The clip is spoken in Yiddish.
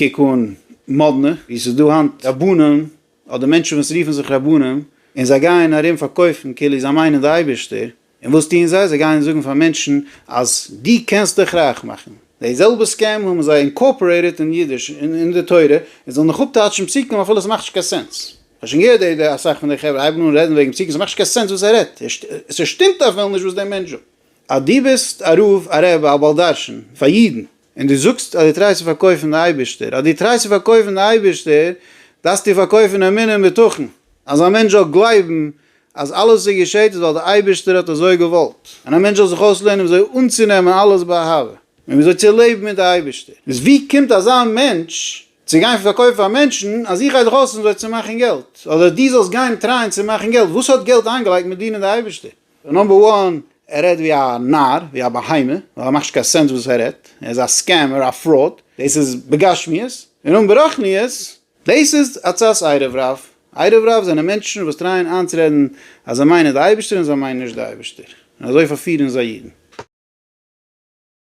איך קוק אן מאדנע ווי ס'איז דא היינט רבנים אדער מענטשן וואס רופן זיך רבנים און זיי גייען ארום פארקויפן כאילו זיי מיינען די אייבערשטער, און וואס טוען זיי? זיי גייען זאגן פאר מענטשן אז דו קענסט דיך רייך מאכן. די זעלבע scam האבן זיי incorporated אין אידיש אין די תורה, און זאלן נאך אפטייטשן פסוקים אפילו עס מאכט נישט קיין sense. כ'האב שוין געהערט די די אסאך פון די חברה הייבן אן רעדן וועגן פסוקים, ס'מאכט נישט קיין sense וואס ער רעדט, ס'שטימט אפילו נישט וואס דער מענטש זאגט. אז דו ביסט א רב, א רבי, א בעל דרשן פאר אידן, און דו זאגסט אז דו טרייסט צו פארקויפן די אייבערשטער, אז דו טרייסט צו פארקויפן די אייבערשטער, דארפסטו פארקויפן אמונה און בטחון, אז א מענטש זאל גלייבן אז אלעס וואס געשעט איז ווייל דער אייבערשטער האט אזוי געוואלט, און א מענטש זאל זיך אויסלערנען וויאזוי אנצונעמען אלעס באהבה, און וויאזוי צו לעבן מיט די אייבערשטער. איז ווי קומט אזא מענטש צו גיין פארקויפן פאר מענטשן אז איך גיי דיך אויסלערנען וויאזוי צו מאכן געלט, אדער דו זאלסט גיין טרייען צו מאכן געלט, וואס האט געלט איינגעלייגט מיט דינען די אייבערשטער? number one, ער רעדט ווי א נאר, ווי א בהמה, ווייל ער מאכט נישט קיין sense וואס ער רעדט, ער איז א scammer, א fraud, דאס איז בגשמיות, און אן ברוחניות, דאס איז עצת ערב רב, ערב רב זענען מענטשן וואס טרייען איינצורעדן אז זיי מיינען די אייבערשטער און זיי מיינען נישט די אייבערשטער, און אזוי פארפירן זיי אידן.